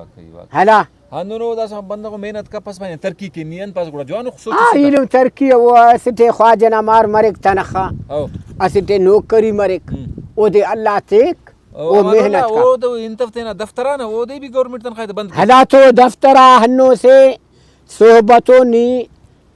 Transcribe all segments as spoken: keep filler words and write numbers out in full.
واقعی، واقعی۔ ہلا۔ ہندن او داسہ بندغ و محنت کپس پائے ترقی کے، نی انت پاس گڑا جوانو سوچ ہاں، اسکا۔ ایلم ترقی او اسٹ ئے خواجہ نا مار مریک تنخواہ، او۔ اسٹ ئے نوکری مریک، ہم۔ اودے اللہ تیک، او، او امان محنت اللہ، کا۔ او تو انت اف تینا دفتر آ نا، اودے بھی گورنمنٹ تنخواہ تے بند کے۔ ہلا تو دفتر آ ہنو سے صحبتو نی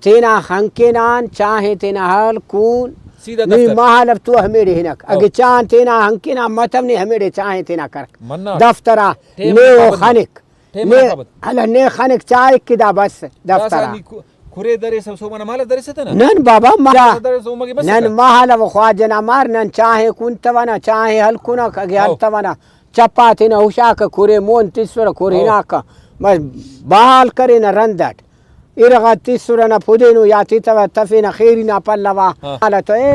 تینا خنکن آن چاہے تینا ہل کون سیدھا نی دفتر۔ مہالو تو ہمیڑے ہنک۔ او۔ اگہ چاہن تینا ہنکن آن متو نی ہمیڑے چاہے تینا کرک۔ منا۔ دفتر آ ٹائم نے او پابند۔ خنک۔ ٹائم نے، پابند۔ ہلا نے خنک چائک کہ دا بس دفتر داسا آ۔ نی کو-، کھرے درے سو-، سوبانا مالو درے ستنا؟ نن بابا مالا۔ مالو درے سو مگے بس نن سکا۔ مہالو خواجہ نا مار نن چاہے کن تونا، چاہے ہلکنک، اگہ او۔ ہلتونا۔ چپا تینا ہشاکہ کھرے مون تسرہ کھر او۔ ہناکہ۔ بس بحال کرینہ رند اٹ۔ ارغ آ تسرہ نا پدینو یا تتوہ تفینہ خیری نا پلوا۔ ہاں۔ حالت اے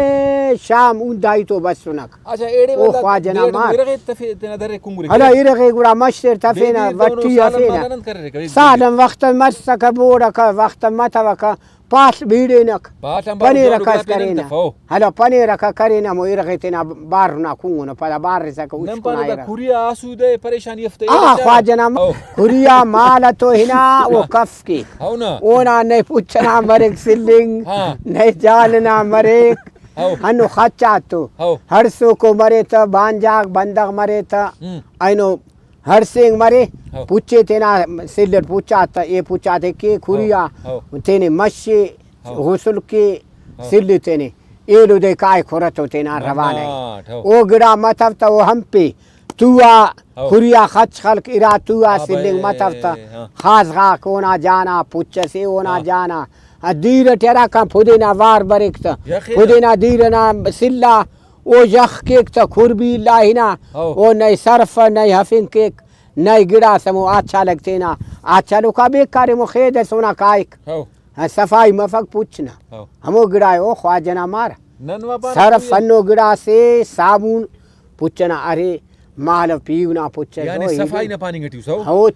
شام اندائی تو بسنک۔ اچھا، ایڑے او ولدا خواجہ نا دے اٹ مار۔ ارغے تفے-، تینا درے کنگرے ہلا کرے۔ ارغے گڑا مشتر تفینہ دے دے دونو وٹی سالن ہفینہ۔ مالن انت کریرے کبھی؟ سالن وخت مسکہ بوڑکہ وخت متوکہ۔ پاڷ بیڑینک، پاڷ آن بارو پنیرک جوانو اس گڑاتے نن کرینہ۔ تفو۔ ہلو، پنیرک آ کرینہ، ہمو ارغ تے تینا بار نا کنگنو، پدا بارسکہ نن پانہ دا ارغ۔ کھریا آسودہ ءِ، پریشانی ہفتے آ، ایرا چارہ۔ خواجہ نا او۔ کھریا مال تو ہنا او کف کیک۔ ہو نا۔ اونا نئے پچ ئنا مریک سلنگ، ہاں۔ نئے جان ئنا مریک، ہو۔ ہنو خچ آتو۔ ہو۔ ہڑسوکو مرے تہ، بانجاک بندغ مرے تہ، ہم۔ اینو ہڑسینگ مرے، ہو۔ پچے تینا سل اٹ پچ آتہ، اے پچ آتے کے کھریا، ہو۔ تینے مشے، ہو۔ غسل کے، ہو۔ سل تینے ایلو دے کائے کھرتو تینا روانہ ءِ۔ مات، ہو۔ او گڑا متو تہ او ہمپے تو آ ہو۔ کھریا خچ خلک ارا تو آ ہاں سلنگ بھائی، متو تہ ہاں۔ خاص غاک اونا جانا پچ سے اونا ہاں۔ جانا۔ آ دیر ٹی ہراکان پدینا وار بریک تہ یخے پدینا دیر ئنا سلا او یخ کیک تہ کھر بھی الا ہنا، ہو۔ او نئے سرف نئے ہفنگ کیک، نئے گڑاس ہمو آچالک تینا آچالوکا بیکار ہمو خید ئس اونا کائک۔ ہو۔ ہاں، صفائی مفک پچ نا۔ ہو۔ ہمو گڑا او خواجہ نا مار۔ نن وا پارہ سرف کوئی ہنو گڑاسے صابون پچ ئنا ارے۔ مالو پیہو نا پچ ئس یعنی او صفائی ایلو۔ نا پاننگ ٹی اُس او؟ ہو،